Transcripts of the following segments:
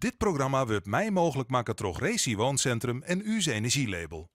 Dit programma wurdt mei mooglik makke troch Resi Wooncentrum en Us Energielabel.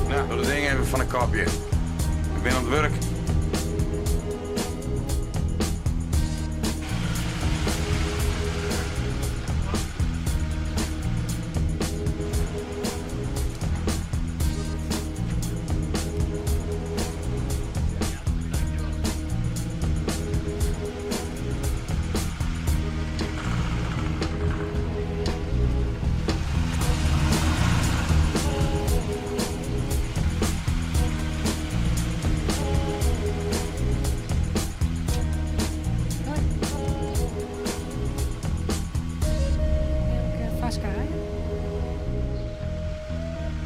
Nou, doe dat ding even fan 'e kopje. Ik bin oan it wurk.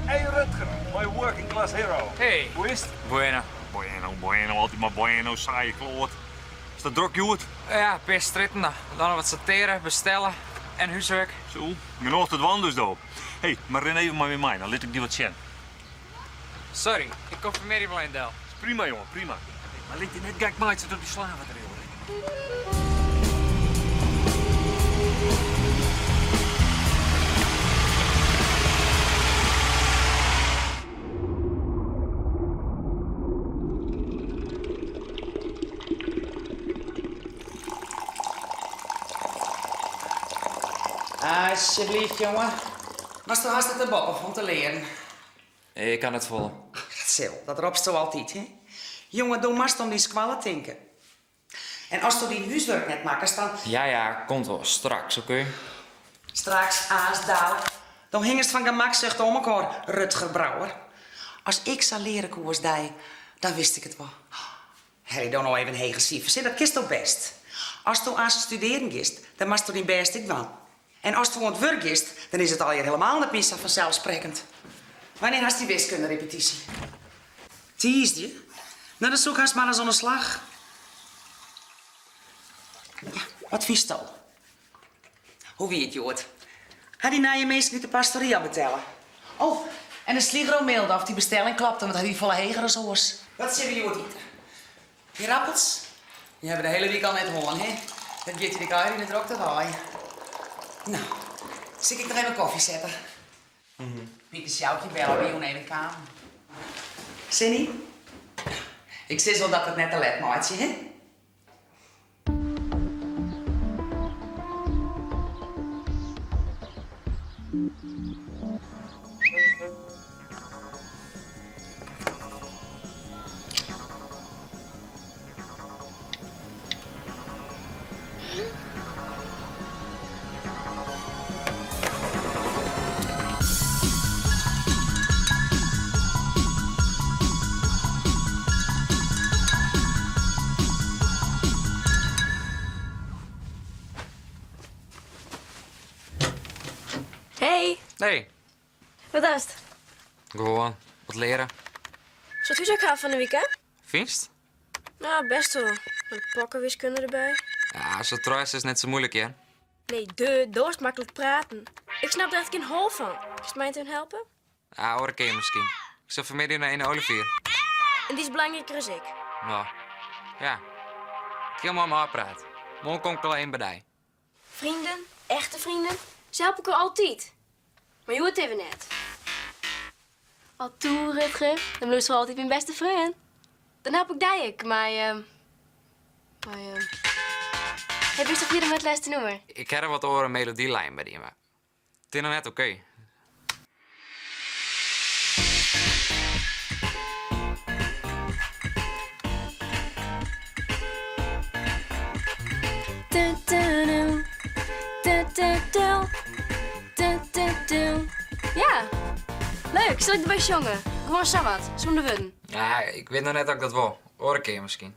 Hey Rutger, my working class hero. Hey. Hoe is it? Bueno. Bueno, bueno, altyd mar bueno, saaie kloat. Is dat drok hjoed? Ja, in pear strjitten dan. Dan noch wat sortearje, bestelle en húswurk. Zo, genôch te dwaan dus do. Hey, mar rin even mei my mei, dan lit ik dy wat sjen. Sorry, ik kom fan 'e middei wol even del. Is prima, jonge, prima. Mar lit dy net gek meitsje troch dy slavendriuwer. Asjebleaft, jonge. Moatsto hast it der boppe fan te learen. Ik kan net folle. Dat sil, dat ropsto altyd, hè? Jonge, do moatst om dyn skoalle tinke. En asto dyn húswurk net makkest, dan. Ja, ja, komt wol. Straks, oké? Straks, aanst, dalik. Do hingest fan gemaksucht oan mekoar, Rutger Brouwer. As ik sa leare koe as dy, dan wist ik it wol. Helje do no even hege sifers, hè? Dat kinsto bêst. Asto aanst studearjen giest, dan moatsto dyn bêst ek dwaan. En asto oan it wurk giest, dan is it allegear helemaal net mear sa fanselssprekkend. Wannear hast dy wiskunderepetysje? Tiisdei? No, dan soe ik hast mar ris oan 'e slach. Ja, wat fynsto? Hoe wie it hjoed? Ha dy nije minsken út de pastory al betelle? Oh, en de Sligro mailde oft dy bestelling klopte, want hy wie folle heger as oars. Wat sille we hjoed ite? Ierappels? Dy hawwe we de hiele wike al net hân, hè? Dat giet hjir ek allegear yn 'e drokte wei. No, sil ik noch even kofje sette? Pieter Sjoukje belle wie jûn even kaam. Cindy, ik sis wol dat we it net te let meitsje, hè? Hey. Hey. Wat dochst? Gewoan, wat leare. Soest húswurk ha fan 'e wike? Fynst? Ja, best wol. Mei pokkewiskunde derby. Ja, sa troast is net sa muoilik, hear. Nee, de, dochst maklik praten. Ik snap der echt gjin hol fan. Kinst my even helpe? Ja, oare kear miskien. Ik sil fanmiddei nei Ene Olivier. En dy is belangriker as ik. No, ja. Ik ha mei him ôfpraat. Moarn kom ik al even by dy. Vrienden, echte vrienden, se helpe elkoar altyd. Mar hjoed even net. Al toe, Rutger, dan bliuwst wol altyd myn bêste freon. Dan help ik dy ek mei, mei. Hey, bist toch fierder mei it lêste nûmer? Ik ha der wat oare melodylinen by dien, mar it is noch net okee. Ja, leuk. Sil ik derby sjonge? Gewoan sawat, sûnder wurden. Ja, ik wit noch net oft ik dat wol. Oare kear miskien.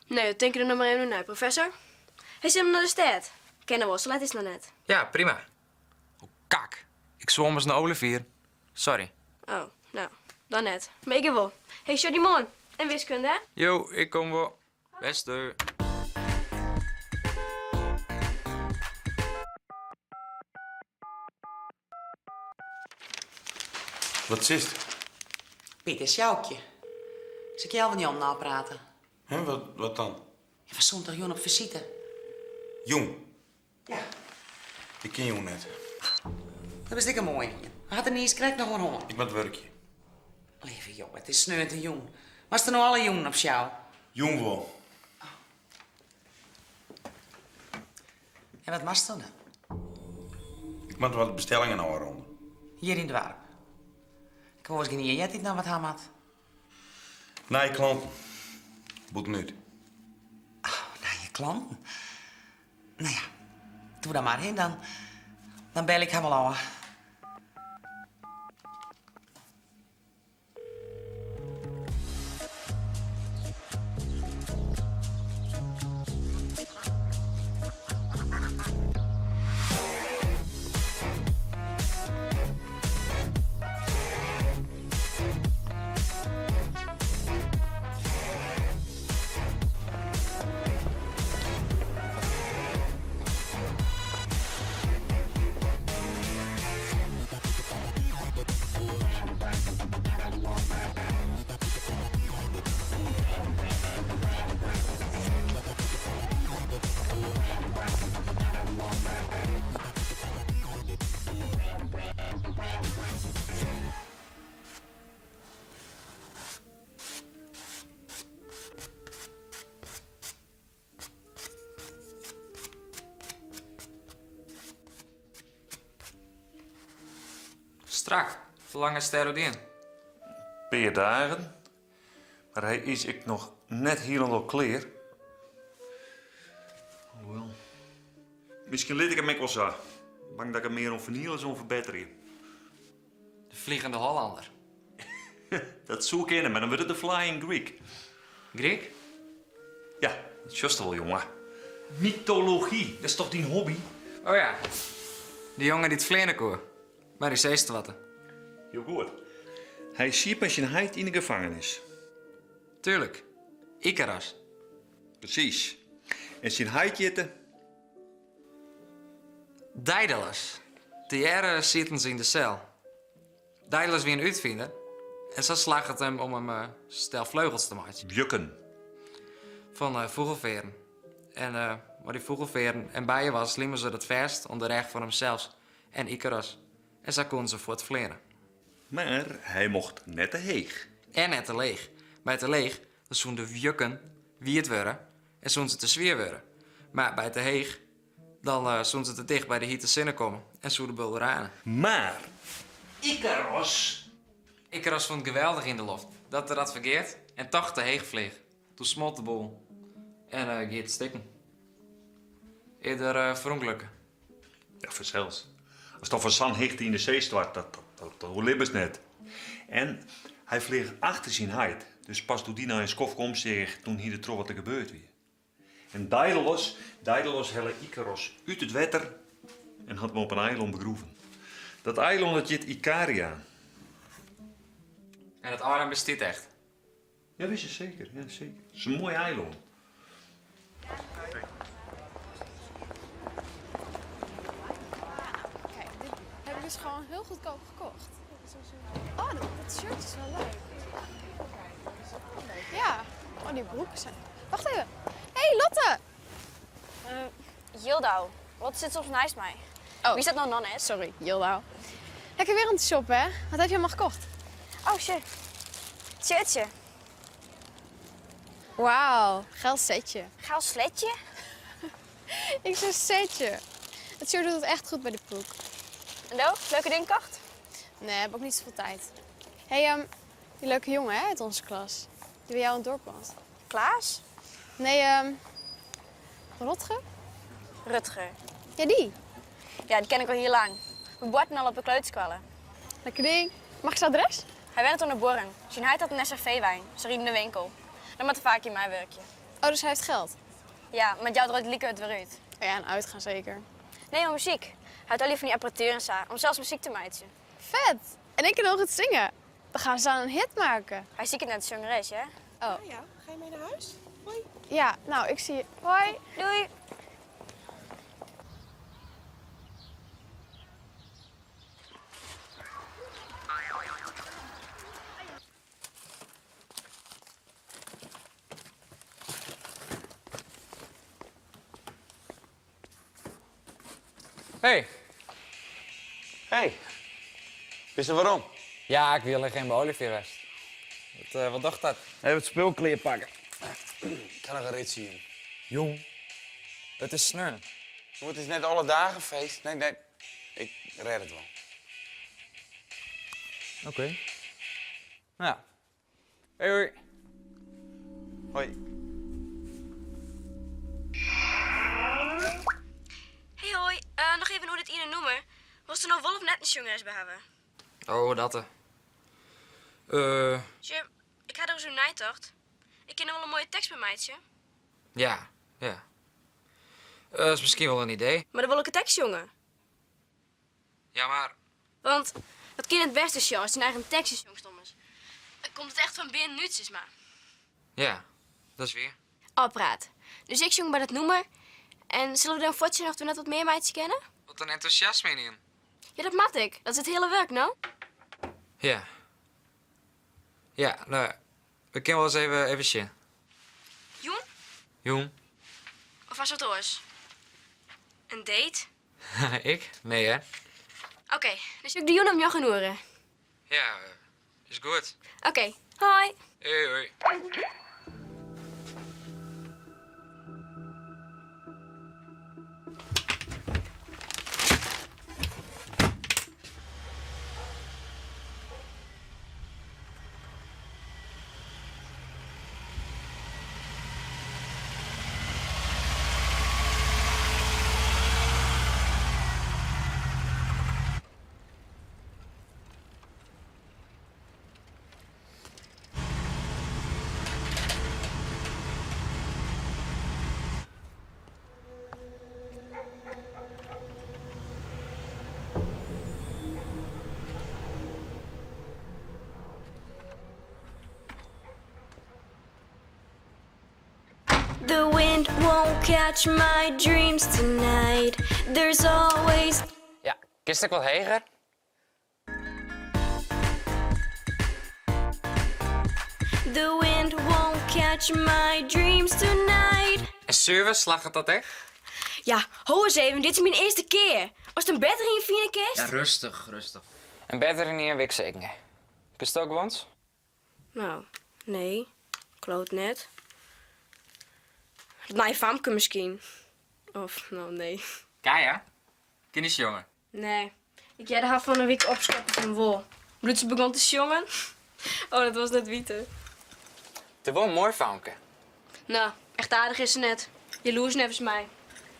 Nee, tink der noch mar even oer nei, professor. Hey, sille we nei de stêd? Kin noch wol, sa let is it noch net. Ja, prima. Oh, kak. Ik soe ommers nei Olivier. Sorry. Oh, no, dan net. Mar ik gean wol. Hey, sjoch dy moarn. En wiskunde, hè? Jo, ik kom wol. Bêste. Wat sitst? Piet en Sjoukje. Sil ik healwei njoggenen ôfprate? Hè, wat, wat dan? Ja, foar sûndei-jûn op fisite. Jûn? Ja. Ik kin jûn net. Dat bist ek in moaie ien. Hat der niis krekt noch oan hân? Ik moat wurkje. Leave jonge, it is sneontejûn. Moatst der no alle jûnen op sjou? Jûn wol. En wat moatst dan? Ik moat wat bestellingen ôfrûne. Hjir yn it doarp. Ik hoor gjin ien heard dy't noch wat ha moat. Nije klanten. Bûtenút. Oh, nije klanten. No ja, doe dan mar hin, dan, dan bel ik har wol ôf. Strak, hoe lang is it dêr oer dien? Pear dagen. Mar hy is ek noch net hielendal klear. Alhoewel. Miskien lit ik him ek wol sa. Bang dat ik him mear oan ferniel as oan ferbetterje. De Vliegende Hollander. Dat soe kinne, mar dan wurdt it de Flying Greek. Greek? Ja, dat sjochst wol, jonge. Mytology, dat is toch dyn hobby? Oh ja, dy jonge dy't fleane koe, mar dy seestoarte. Hiel goed. Hy siet mei syn heit yn de gefangenis. Tuurlijk, Ikaros. Presys. En syn heit hjitte? Daedalus. Tegearre sieten se yn de sel. Daedalus wie in útfiner en sa slagge it him om in stel fleugels te meitsjen. Wjukken. Fan fûgelfearren. En mei dy fûgelfearren en bijewas limen se dat fêst oan de rêch fan himsels en Ikaros en sa koenen se fuortfleane. Mar hy mocht net te heech. En net te leech. By te leech dan soenen de wjukken wiet wurde en soenen se te swier wurde. Mar by te heech dan soenen se te ticht by de hite sinne komme en soe de bul rane. Mar Ikaros. Ikaros fûn it geweldich yn de loft dat er dat fergeat en toch te heech fleach. Doe smolt de boel en gie it stikken. Is er ferûnglukke? Ja, fansels. Ast dan fan sa'n hichte yn de see stoart, dat, dat, dat oerlibbest net. En hy fleach achter syn heit, dus pas doe't dy nei in skoftke omseach, toen hie er troch wat der gebeurd wie. En Daidalos, Daidalos helle Ikaros út it wetter en hat him op in eilân begroeven. Dat eilân dat hjit Ikaria. En dat eilân bestiet echt? Ja, wist je seker. Ja, seker. It is in moai eilân. Kijk, dit heb ik dus gewoon heel goedkoop gekocht. Oh, dat, dat shirt is wel leuk. Ja. Oh, die broeken zijn... Wacht even. hey, Lotte! Jildau, wat sit soms neist my? Oh. Wie is dat no noch net? Sorry, Jildau. Lekker weer om te shoppen, hè? Wat heb je allemaal gekocht? Oh, shit. Het shirtje. Wauw, geil setje. Geil sletje? Ik zeg setje. Het shirt doet het echt goed bij de broek. En do? Leuke ding kocht? Nee, heb ook niet zoveel tijd. hey, die leuke jongen hè, uit onze klas. Die bij jou in het dorp woont. Klaas? Nee, Rotger? Rutger. Ja, die. Ja, die ken ik al heel lang. We boarten al op de kleuterskoalle. Lekker ding. Mag ik zijn adres? Hij wennet oan de buorren. Syn heit hat in SRV-wein. Se ride de winkel. Dan moat er faak yn meiwurkje. Oh, dus hij heeft geld? Ja, mar it jout der like it wer út. Oh ja, en uitgaan zeker. Nee, mar muzyk. Hy hat allegear fan dy apparatuer en sa, om sels muzyk te meitsjen. Vet! En ik kan nog het zingen. Dan gaan ze aan een hit maken. Hy siket net in sjongeres, hè? Oh. Ja, ga je mee naar huis? Hoi. Ja, nou, ik zie je. Hoi. Doei. Hey. Hey. Wist je waarom? Ja, ik wil geen bij Olivier west. Wat dacht dat? Even het spul pakken. Ik ga nog een rit zien. Jong. Het is sneun. Het is net alle dagen feest. Nee, nee. Ik red het wel. Oké. Nou. Hey, hoi. Hoi. Hey, hoi. Nog even hoe dit ine noemen. Was er nou wel of net een sjongeres bij hebben? Oh, dat. Tje, ik had er zo'n nijtocht. Ik ken wel een mooie tekst bij meidje. Ja, ja. Is misschien wel een idee. Maar dan wil ik een tekst, jongen. Ja, maar... Want dat kind het beste, Sjan, als zijn eigen tekst is, jongens, Thomas. Dan komt het echt van binnen nu, is maar. Ja, dat is weer. Al praat. Dus ik zong bij dat noemer. En zullen we dan voortzien of we net wat meer meidjes kennen? Wat een enthousiasme in. Ja, dat mat ik. Dat is het hele werk, nou. Ja. Ja, nou, we kunnen wel eens even zien. Joen? Joen. Of was het oors? Een date? Ik? Nee, hè? Oké, dus ik de Joen om jou gaan horen. Ja, is goed. Oké, hoi. Hey, hoi. The wind won't catch my dreams tonight. There's always... Ja, kist ik wat heger? The wind won't catch my dreams tonight. En service, slacht het dat echt? Ja, ho eens even, dit is mijn eerste keer. Was het een beter in je vierde kist? Ja, rustig, rustig. Een beter in je wik zeker niet. Kist het ook wons? Nou, nee. Kloot net. Het mijn famke misschien. Of, nou, nee. Kaya? Kindjesjongen? Nee. Ik jij haar van een week opscheppen van wol. Bloed ze begon te jongen. Oh, dat was net wieten. Het is wel een mooi famke. Nou, echt aardig is ze net. Jaloers nevens mij.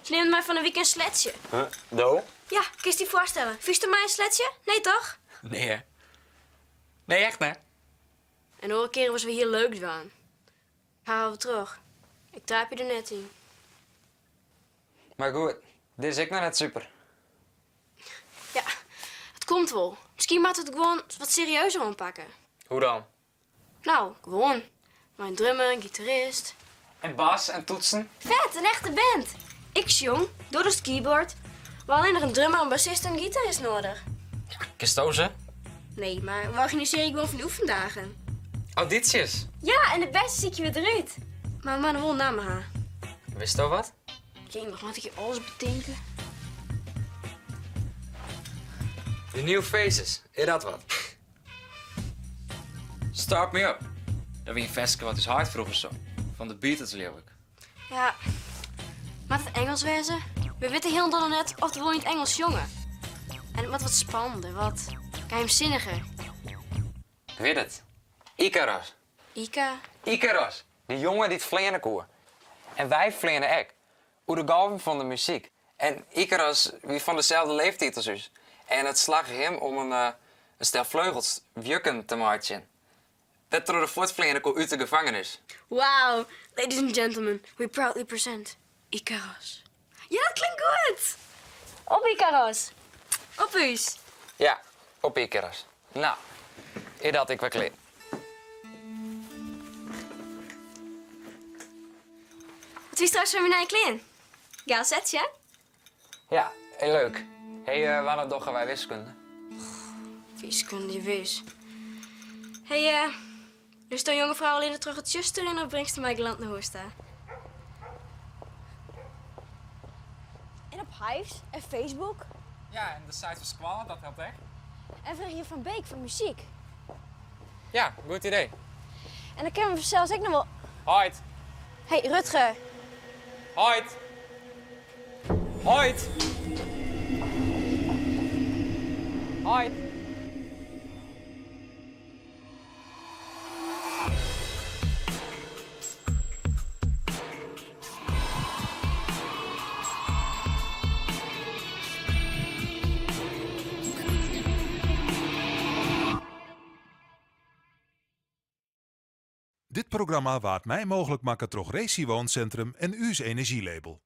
Ze neemt mij van een week een sletje. Huh? Do? Ja, kun je die voorstellen? Vies je mij een sletje? Nee, toch? Nee, hè? Nee, echt, hè? En hoor een keer was we hier leuk doen. Halen we terug. Ik trap je er net in. Maar goed, dit is ik nog net super. Ja, het komt wol. Miskien moatte we it gewoan wat serieuzer oanpakke. Hoe dan? Nou, gewoan. Mei in drummer, in gitarist. En bas en toetsen? Fet, in echte band! Ik sjong, do dochst keyboard. We ha allinnich in drummer, in bassist en in gitarist noadich. Kinsto se? Nee, mar we organisearje gewoan fan dy oefendagen. Audysjes? Ja, en de bêste sykje we derút. Mar we moatte wol in namme ha. Witsto wat? Jemig, moat ik hjir alles betinke? The New Faces, is dat wat? Start Me Up. Dat wie in ferske wat ús heit froeger song. Fan de Beatles leau ik. Ja, moat it Ingelsk wêze? We witte hielendal noch net oft we wol yn it Ingelsk sjonge. En it moat wat spannender, wat geheimsinniger. Ik wit it. Ikaros. Ika? Ikaros, de jonge dy't fleane koe. En wy fleane ek. Oer de golven fan de muzyk. En Ikaros wie fan deselde leeftiid as ús. En it slagge him om in stel fleugels, wjukken, te meitsjen. Wêrtroch er fuortfleane koe út de gefangenis. Wow! Ladies and gentlemen, we proudly present Ikaros. Ja, dat klinkt goed! Op Ikaros! Op ús! Ja, op Ikaros. No, is dat ek wer klear. Wat fynst trouwens fan myn nije klean? Geil setsje, hè? Ja, heel leuk. Hé, wannear dogge wy wiskunde? Wiskunde, jawis. Hé, lust in jonge frou allinne troch it tsjuster rinne of bringst my gelant nei hûs ta? En op Hyves en Facebook. Ja, en de site fan skoalle, dat helpt ek. En freegje Van Beek foar muzyk. Ja, goed idee. En dan kinne we fansels ek noch wol. Heit. Hey, Rutger. Heit. Heit. Heit. Dit programma waard mei mooglik makke troch Resi Wooncentrum en Us Energielabel.